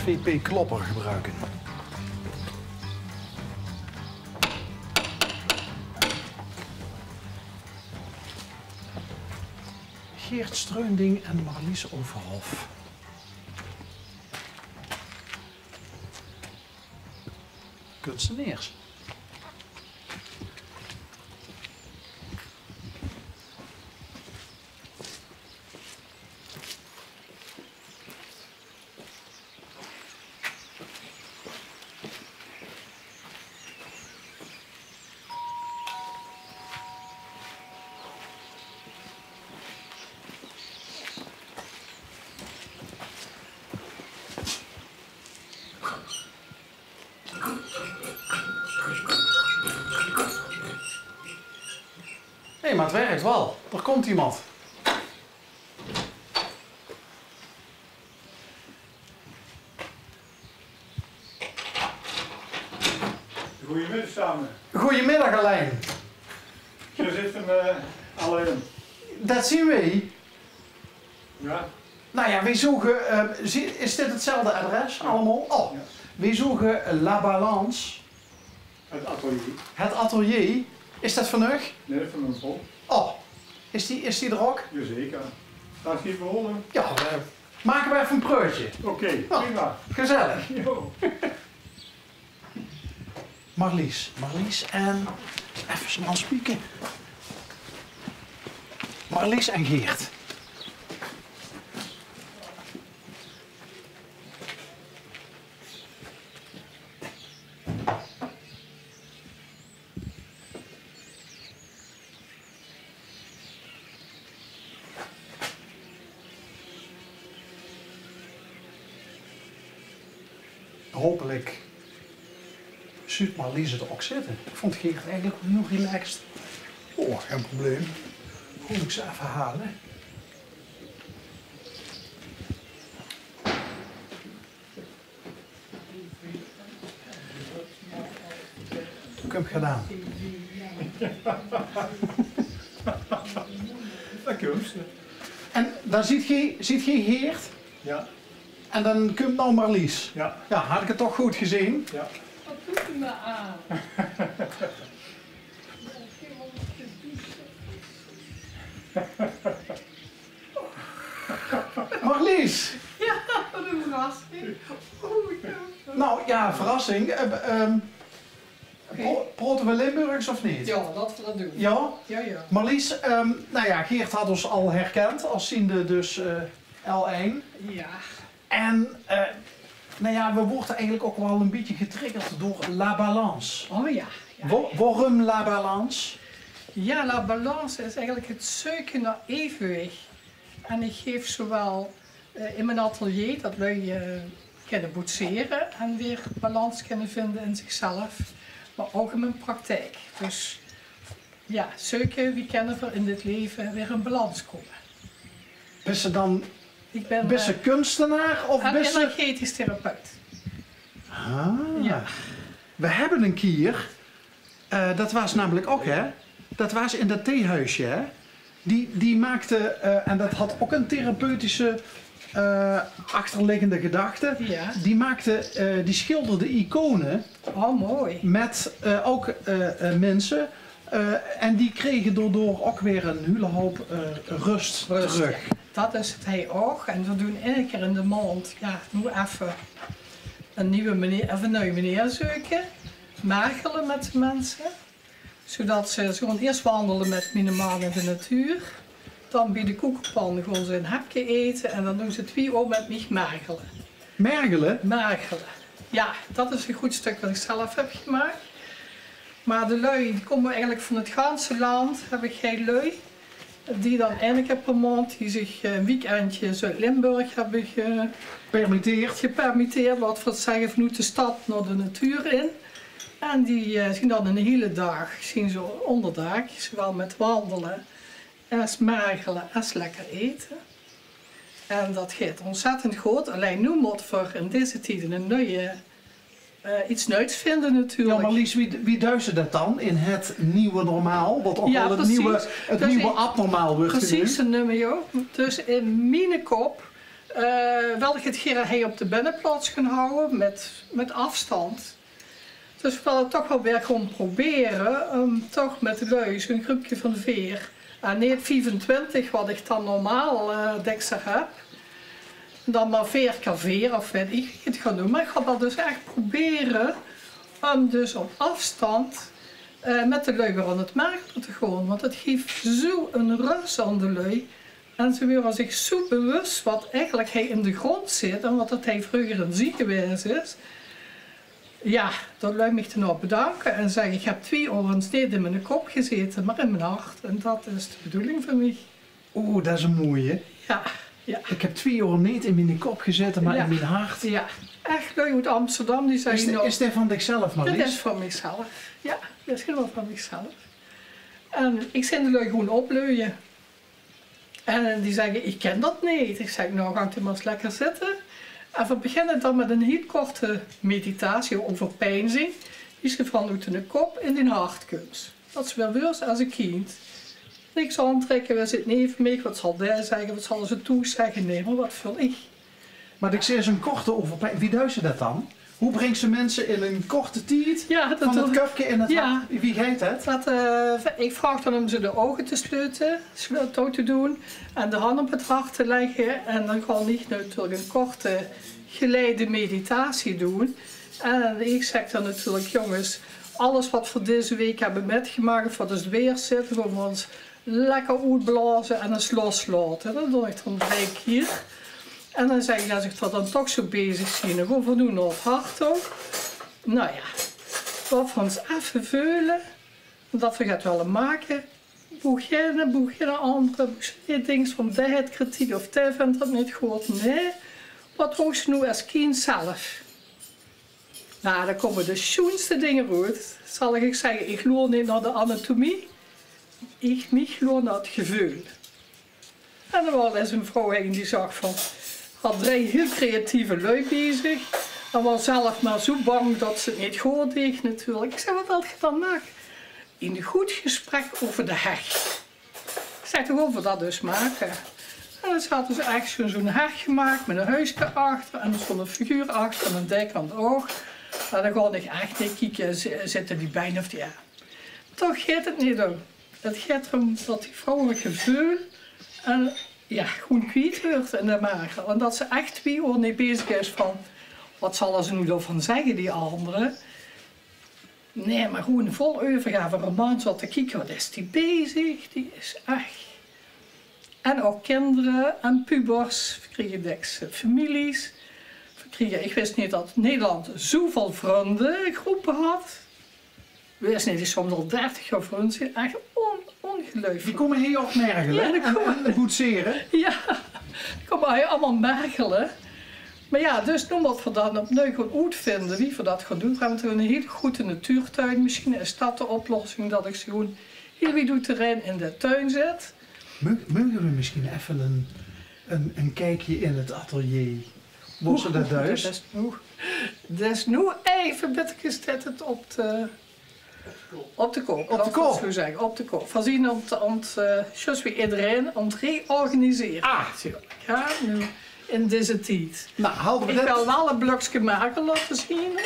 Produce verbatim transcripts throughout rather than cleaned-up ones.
P P Klopper gebruiken. Geert Streunding en Marlies Overhof. Kunstenaars. Hé, maar het werkt wel. Er komt iemand. Goeiemiddag same. Goeiemiddag, Alain. Ze zitte, eh, allein. Det zien weej. Ja. Nou ja, weej zoge, eh, zie-, is dit hetzelfde adres allemaol? Oh, ja. Weej zoge La Balance. Het atelier. Het atelier. Is det van uch? Nee, det van mien vrouw. Oh, is die, is die d'r ok? Jazeker. Gaot geej veur hole? Ja, we make we effe ein preutje. Oké, prima. Gezellig. Jo. Marlies, Marlies en, effe snel spieke. Marlies en Geert. Hopelik zuut Marlies 't ok zitte. Ik vond Geert eigelik wel hiel relaxed. Oh, gein probleem. Kom ik ze effe hale. Kom, gaon dan. Dao kump ze. En dan ziet geej, ziet geej Geert? Ja. En dan kump now Marlies. Ja. Ja, had ik 't toch good gezeen? Ja. Wat doet u me aan? Marlies! Ja, wat een verrassing. Oeh, ja. Nou ja, verrassing. Eh, ehm, pro-, prote we Limburgs of neet? Ja, laten we dat doen. Ja? Ja, ja. Marlies, ehm, nou ja, Geert had ons al herkend als ziende dus, eh, L één. Ja. En, eh, nou ja, we woorte eigelik ok wel ein bietje getriggerd door La Balance. Oh ja, ja. Wo-, waorum La Balance? Ja, La Balance is eigelik het zeuke nao evenwicht. En ik geef zowel, eh, in mien atelier det lui, eh, kinne boetsere en weer balans kinne vinde in zichzelf, maar ok in mien praktijk. Dus ja, zeuke, wie kinne we in dit leve weer in balans kome. Bis se dan, ik bin, bis se, eh, kunstenaar of en bis se energetisch therapeut. Ah. Ja. We hebbe ein kier, eh, det waas namelik ok, hè? Det waas in det theehuisje, hè? Die, die maakde, eh, en det had ok ein therapeutische, eh, achterliggende gedachte. Ja. Die maakde, eh, die schilderde icone. Oh, mooi. Met, eh, ok, eh, eh, minse. Eh, en die krege daodoor ok weer ein hiele houp, eh, rust trök. Rust, ja. Det is het hie ok. En we doen eine kier in de maond, ja, now effe ein nuuj meneer, of ein nuuj meneer zeuke. Margele met de minse. Zoedet ze, ze gaon iers wandele met miene man in de natuur. Dan bie de koekepan gaon ze ein hepke ete en dan doen ze twieë oor met mich margele. Mergele? Margele. Ja, det is ein good stök wat ik zelf heb gemaak. Maar de lui, die kome eigelik van het ganse land, heb ik hie lui. Die dan eine kier per maond, die zich, eh, ein weekendje Zuid-Limburg hebbe ge-, permitteerd. Gepermitteerd, laot we 't zegge, vanoet de stad nao de natuur in. En die, eh, zien dan eine hiele daag, zien ze óngerdaag, zowel met wandele es margele es lekker ete. En det geit ontzettend good. Allein now mótte v'r in deze tiede ein nuuj, eh, iets nuuts vinde natuurlik. Ja, Marlies, wie, wie duis se det dan in het nieuwe normaal? Wat ok wel het nieuwe, het nieuwe abnormaal wuuert geneump. Precies, det neume, ja. Dus in miene kop, Eh, wil ich 't hie, hie op de binneplaats gaon hawwe mit, mit aafstand. Dus veer wille 't toch waal weer gaon probere um toch mit de lui, zoe'n gruupke van veer. En neet viefentwintig, wat ich dan normaal eh dèkser höb. Dan mer veer keer veer of weit ich wie ich 't gaon doon. Mer ich gaon dat dus ech probere um dus op aafstand eh mit de lui weer aan 't mergele te gaon. Want 't gief zoe'n rös aan de lui. En ze weure zich zoe bewus wat eigelik hie in de grond zit en wat dat hie vreuger in Ziegewaes is. Jao, dat lui mich dan ouch bedanke en zègke: "Ich höb twie oor ins neet in miene kop gezete, mer in mien hart." En dat is de bedoeling van mich. Oeh, dat is 'n mooie. Jao, jao. "Ich höb twie oor neet in miene kop gezete, mer in mien hart." Jao, ech lui oet Amsterdam die zègke: "Is dae van dichzelf, Marlies?" Dat is van michzelf. Jao, dat is hielemaol van michzelf. En ich zeen de lui gewoen opleuie. En die zègke: "Ich kin dat neet." Ich zègk: "Noe, gank dan mer ins lekker zitte." En veer beginne dan mit 'n hiel korte meditatie, euverpeinzing, die se vanoet de kop in dien hart kums. Dat se weer weurs es e kindj. Niks aantrèkke, wae zit neve mich, wat zal dae zègke, wat zalle ze toe zègke, nae, mer wat veul ich? Mer ich zeen zoe'n korte euverpeinzing. Wie duis se dat dan? Wie brings se minse in 'n korte tied van 't köpke in 't hart? Wie geit dat? Dat eh, ich vraog dan um ze de ouge te sleute, toe te doon en de han op 't hart te lègke. En dan gaon ich natuurlik 'n korte geleide meditatie doon. En ich zègk dan natuurlik: "Jónges, alles wat veer dees week höbbe mitgemaak of wat ós dwers zit, gaon veer ins lekker oetblaoze en ins loslaote." Dat doon ich dan drie kier. En dan zègk ich: "Es ich d'r dan toch zoe bezig zeen, dan gaon veer noe nao 't hart toe." Noe jao, wat veer ins effe veule, dat veer get wille make. Boe geine, boe geine anger, boe se neet dinks van: dae haet kritiek of dae vindj dat neet good. Nae, wat hoogs se noe es kindj zelf? Noe, dao kómme de sjoenste dinger oet. Zal ich zègke, ich loer neet nao de anatomie, ich, mich loer nao 't geveul. En d'r waor ins 'n vrouw hie die zag van, had drie hiel creatieve lui bie zich en waor zelf mer zoe bang dat ze 't neet good deeg natuurlik. Ich zègk: "Wat wilt geer dan make?" "Ein good gesprek euver de heg." Ich zègk: "Dao gaon v'r dat dus make." En dan had ze dus ech zoe'n, zoe'n heg gemaak mit e huuske achter en d'r stóng e figuur achter en 'n dèk aan 't oug. En dan gaon ich ech neet kieke, zi-, zitte die bein of die, jao. Toch geit 't neet um. 't Geit d'rum dat die vrouw 't geveul en, jao, gewoen kwiet weurt in de mergel. En dat ze ech twie oor neet bezig is van: wat zalle ze noe d'rvan zègke, die andere? Nae, mer gewoen vol euvergave, 'ne roman zaot te kieke, wat is die bezig? Die is ech. En ouch kinder en pubers, veer kriege dèks, eh, families. Veer kriege, ich wis neet dat Nederland zoeväöl vrundegroepe had. Wis neet, die soms al dertig jaor vrun zeen. Ech on-, ongeluifelik. Die kómme hie ouch mergele en, en boetsere? Jao, die kómme hie allemaol mergele. Mer jao, dus noe mótte veer dan opnuuj gaon oetvinde wie veer dat gaon doon. Veer höbbe natuurlik 'ne hiel groete natuurtuin. Mesjien is dat de oplossing, dat ich ze gewoen hiel wied oet de rij in de tuin zèt. Meuge, meuge veer mesjien effe 'n, 'n, 'n kiekske in 't atelier? Wors se dat duis? Oeh, dat is noe, dat is noe effe bitterkes det 't op de, op de kop, laot ich 't zoe zègke, op de kop. Veer zeen aan 't, aan 't, eh, zjus wie ederein, aan 't reorganisere. Ah. Natuurlik, jao, noe in deze tied. Noe, ich wil waal e blökske mergel laote zeen.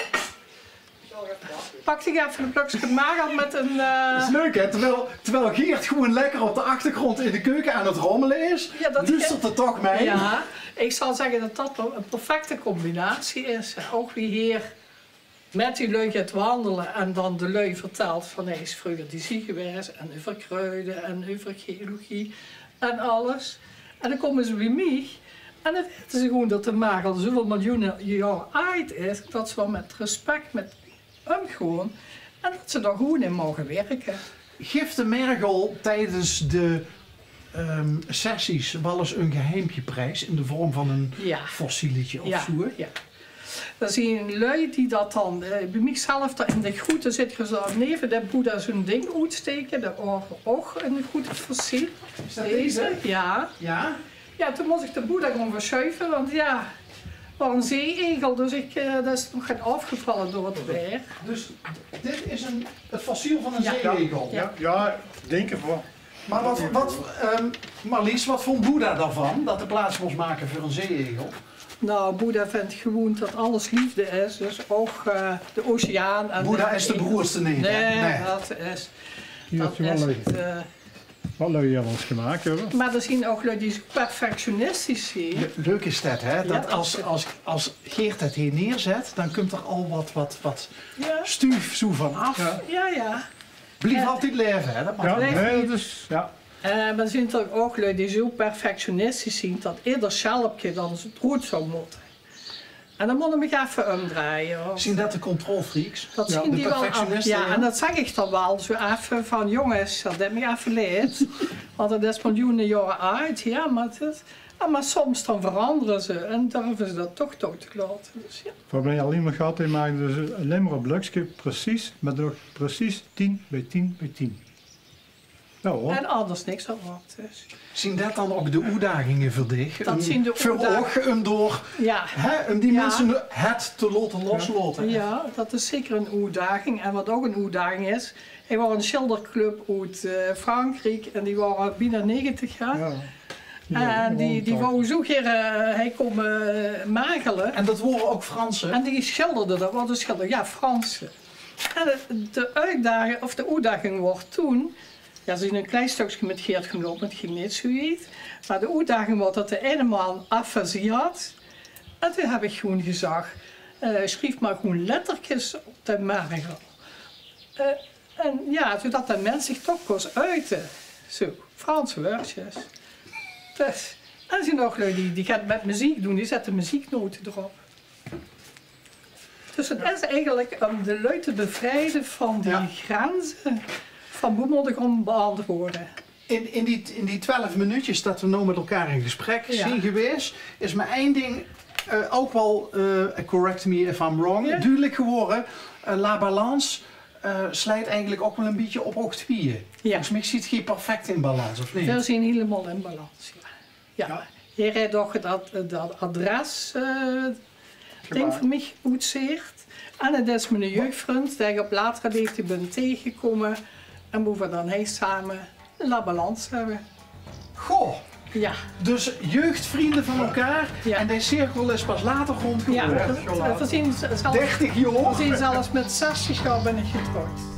Pak ich effe e blökske mergel mit 'n, eh, dat is leuk, hè? Terwiel, terwiel Geert gewoen lekker op de achtergróndj in de keuke aan 't rommele is, luustert 'r toch mei. Jao, ich zal zègke dat dat 'n perfecte combinatie is. Ouch wie Geert mit die lui geit wandele en dan de lui vertèlt van: hae is vreuger die zie gewaes en euver kruide en euver geologie en alles. En dan kómme ze bie mich en dan weite ze gewoen dat de mergel zoeväöl miljoene jaor aajd is, dat ze d'r mit respect mit umgaon en dat ze dao gewoen in moge wirke. Guf de mergel tiedes de, ehm, sessies waal ins e geheimke pries in de vorm van e fossielke of zoe? Jao. D'r zeen lui die dat dan, eh, bie mich zelf dao in de groete zit, ge zouw neve de Boeddha zoe'n ding oetstaeke, dao waor ouch 'n groete fossiel. Is dat deze? Jao. Jao, toen mós ich de Boeddha gaon versjuive, want jao, 't waor 'ne zeeegel, dus ich, eh, dat is nog get aafgevalle door 't waer. Dus dit is 'n, 't fossiel van 'ne zeeegel? Jao, jao, ich dink 't waal. Maar wat, wat, ehm, Marlies, wat vond Boeddha daarvan, dat de plaats moest maken voor een zeeegel? Nou, Boeddha vindt gewoon dat alles liefde is, dus ook eh, de oceaan. En Boeddha is de broerste neet, hè? Nee, dat is... Die dat heeft wel is leuk. Het, eh, Wat lui hier wel eens gemaakt hebben. Maar er zijn ook lui die zo perfectionistisch zijn. Leuk is dat, hè? Dat als, als, als Geert het hier neerzet, dan komt er al wat, wat, wat stuuf zo vanaf. Ja, ja. Blijf altijd leven, hè? Dat mag niet. Ja, nee, dus, ja. Eh, maar er zijn toch ook lui die zo perfectionistisch zijn dat ieder schelpje dan goed zou moeten. En dan moet ik me even omdraaien, hoor. Zien dat de controlfreaks? Dat zien die wel af. Ja, en dat zeg ik dan wel zo even van: jongens, dat deed me even leed. Want dat is miljoenen jaren oud, ja, maar, het is, ja, maar soms dan veranderen ze en durven ze dat toch toe te laten. Dus ja. Voor mij alleen maar gehad, hij maakte dus alleen maar een blokje precies, maar nog precies tien bij tien bij tien. Ja, hoor. En anders niks aan wat. Dus. Zien dat dan ook de uitdagingen voor dich? Dat zien de uitdagingen. Om door, hè, om die mensen het te laten loslaten. Ja, dat is zeker een uitdaging. En wat ook een uitdaging is, er was een schilderclub uit eh, Frankrijk en die waren bijna negentig jaar. Ja. En die, die wou zo graag eh, hij komen eh, magelen. En dat waren ook Fransen? En die schilderden, dat waren schilder, ja, Fransen. En de, de, uitdaging, of de uitdaging was toen, ja, ze zijn een klein stukje met Geert gaan lopen, het ging niet zo wiet. Maar de uitdaging was dat de ene man afasie had. En toen heb ik gewoon gezegd, eh, schrijf maar gewoon lettertjes op de magel. Eh, en ja, zodat de mens zich toch kon uiten. Zo, Franse woordjes. Dus, en er zijn ook lui die, die gaan met muziek doen, die zetten muzieknoten erop. Dus het is eigenlijk om de lui te bevrijden van die grenzen van boemeldegrond beantwoorden. In, in, die, in die twelf minuutjes dat we nou met elkaar in gesprek zien geweest, is maar één ding eh, ook wel, eh, correct me if I'm wrong, duidelijk geworden. Eh, La Balance eh, slijt eigenlijk ook wel een beetje op hoog tweeën. Ja. Volgens mij zit hier perfect in balans, of niet? We zijn helemaal in balans, ja. Ja. Hier heeft toch dat, dat adres eh, ding voor mij oetseert. En het is mijn jeugdvriend die ik op latere leeftijd ben tegengekomen. En boven dan hij samen La Balance hebben. Goh. Ja. Dus jeugdvrienden van elkaar en de cirkel is pas later rond geworden. Ja, we zien zelfs, dertig jaar. We zien zelfs met zestig jaar ben ik getrouwd.